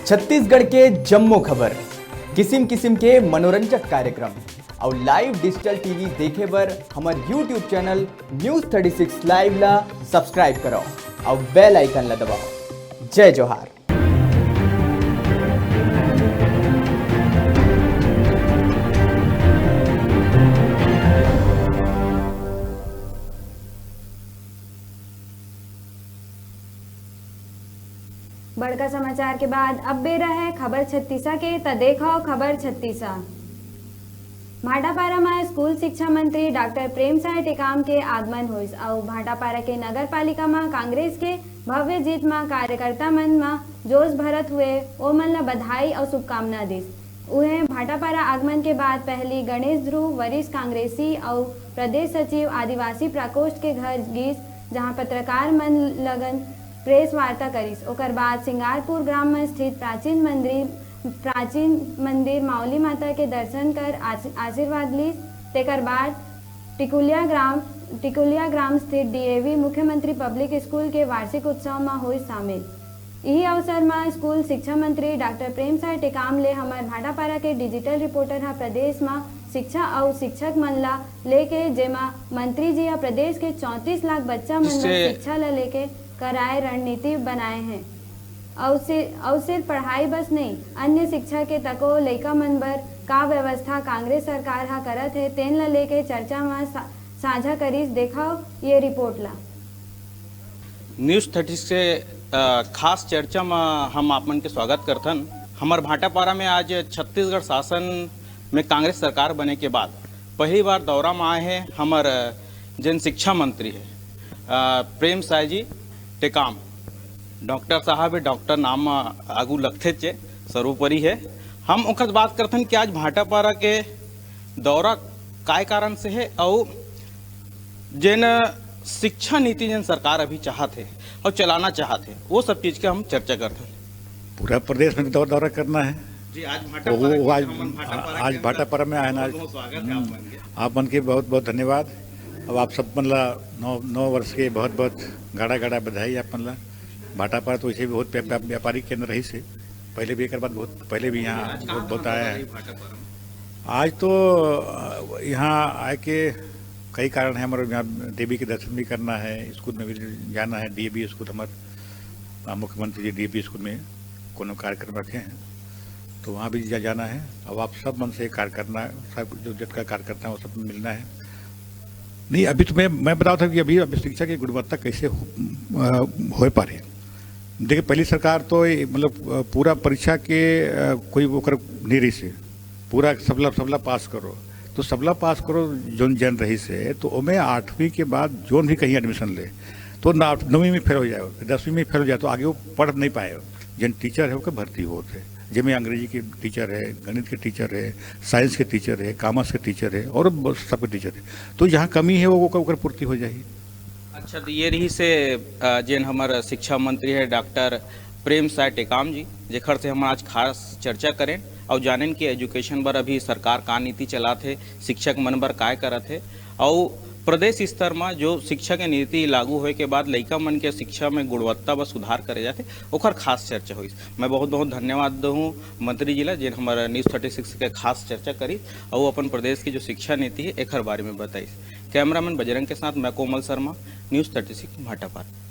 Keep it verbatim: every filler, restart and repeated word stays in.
छत्तीसगढ़ के जम्मो खबर, किसिम किसिम के मनोरंजक कार्यक्रम अउ लाइव डिजिटल टीवी देखे बर हमर YouTube channel news thirty six live ला सब्सक्राइब करव अउ बेल आइकन ला दबाव। जय जोहार। बड़का समाचार के बाद अब बेरा है खबर छत्तीसा के, त देखव खबर छत्तीसा। भाटापारा म स्कूल शिक्षा मंत्री डॉक्टर प्रेमसाय टेकाम के आगमन होइस अउ भाटापारा के नगर पालिका म कांग्रेस के भव्य जीत म कार्यकर्ता मन म जोश भरत हुए ओमन ल बधाई अउ शुभकामना दिस। उहें, भाटापारा आगमन के बाद पहली गणेश ध्रुव, वरिष्ठ कांग्रेसी अउ प्रदेश सचिव, आदिवासी प्रकोष्ठ के घर गीस, जहां पत्रकार मन लगन प्रेस वार्ता करिस। ओकर बाद सिंगारपुर ग्राम म स्थित प्राचीन मंदिर, प्राचीन मंदिर मावली माता के दर्शन कर आस-, आशीर्वाद लीस। तेकर बाद टिकुलिया ग्राम, टिकुलिया ग्राम स्थित डीएवी मुख्यमंत्री पब्लिक स्कूल के वार्षिक उत्सव म होइस शामिल। इही अवसर म स्कूल शिक्षा मंत्री डॉक्टर प्रेमसाय टेकाम ले हमर भाटापारा के डिजिटल रिपोर्टर ह प्रदेश म शिक्षा अउ शिक्षक मन ला लेके, जेमा मंत्री जी ह प्रदेश के चौंतीस लाख बच्चा मन ला जिससे शिक्षा ला लेके कराए रणनीति बनाए हे। अउ सि-, अउ सिर्फ पढ़ाई बस नहीं, अन्य शिक्षा के तको लइका मन बर का व्यवस्था कांग्रेस सरकार ह करत हे, तेन ला लेके चर्चा म सा-, साझा करिस। देखव ये रिपोर्ट ला। न्यूज़ थर्टी सिक्स के, अ, खास चर्चा म हम आप मन के स्वागत करथन। हमर भाटापारा में आज छत्तीसगढ़ शासन में कांग्रेस सरकार बने के बाद पहली बार दौरा म आए हे हमर, अ, जेन शिक्षा मंत्री हे, अ, प्रेम साय जी टेकाम। डॉक्टर साहब हे, डॉक्टर नाम म आगू लगथेच हे, सर्वोपरि हे। हम ओकर बात करथन कि आज भाटापारा के दौरा काय कारण से हे अउ जेन शिक्षा नीति जेन सरकार अभी चाहत हे अउ चलाना चाहत हे, वो सब चीज के हम चर्चा करथन। पूरा प्रदेश में दौर दौरा करना है। जी, आज वो, भाटापारा वो के आज, हमन भाटापारा आज के अंदर भाटापारा में आए ना, बहुत आज। बहुत स्वागत है आप हम्म, मन के। आप मन के बहुत बहुत धन्यवाद। अब आप सब मन ला नव, नव वर्ष के बहुत बहुत गाड़ा गाड़ा बधाई आप मन ला। भाटापारा तो वैसे भी बहुत व्या-, व्या-, व्यापारिक केंद्र रहिस हे, पहले भी एक बार बहुत पहले भी यहाँ आज बहुत, कहाँ बहुत कहाँ आया दौरा है। रही भाटापारा में? आज तो, अ, यहाँ आए के कई कारण है। हमारे यहाँ देवी के दर्शन भी करना है, स्कूल में भी जाना है, डीएवी स्कूल हमारे, अ, मुख्यमंत्री जी डीएवी स्कूल में कोनो कार्यक्रम रखे हैं, तो वहाँ भी जा-, जाना है। अब आप सब मन से कार्यकर्ता, सब जो जगत का कार्यकर्ता है, वो सब मिलना है। नहीं, अभी तो मैं, मैं बता रहा था कि अभी, अभी शिक्षा की गुणवत्ता कैसे हो, अ, हो पा रही है। देखिए, पहली सरकार तो ये, मतलब, अ, पूरा परीक्षा के, अ, कोई ओकर नहीं रहिस हे, पूरा सबला, सबला पास करो। तो सबला पास करो जोन जन रहिस हे, तो ओमे आठवीं के बाद जोन भी कहीं एडमिशन ले, तो ना, नौवीं में फेल हो जाए, दसवीं में फेल हो जाए, तो आगे वो पढ़ नहीं पाए। जन टीचर है, ओकर भर्ती होत है, जेमे अंग्रेजी के टीचर है, गणित के टीचर है, साइंस के टीचर है, कॉमर्स के टीचर है और ब-, सबके टीचर है। तो जहाँ कमी है, वो ओकर, ओकर पूर्ति हो जाही। अच्छा, तो ये रहिस हे, अ, जेन हमर शिक्षा मंत्री हे डॉक्टर प्रेम साय टेकाम जी, जेखर से हमन आज खास चर्चा करेन अउ जानेन कि एजुकेशन बर अभी सरकार का नीति चलात हे, शिक्षक मन बर काय करत हे, अउ प्रदेश स्तर म जो शिक्षा के नीति लागू होए के बाद लइका मन के शिक्षा में गुणवत्ता बर सुधार करे जाथे, ओखर खास चर्चा होइस। मैं बहुत बहुत धन्यवाद दूहूँ मंत्री जी ला, जेन हमर न्यूज़ थर्टी सिक्स के खास चर्चा करिस अउ अपन प्रदेश के जो शिक्षा नीति हे, एखर बारे में बताइस। कैमरामैन बजरंग के साथ मैं Komal Sharma, news thirty six Bhatapara.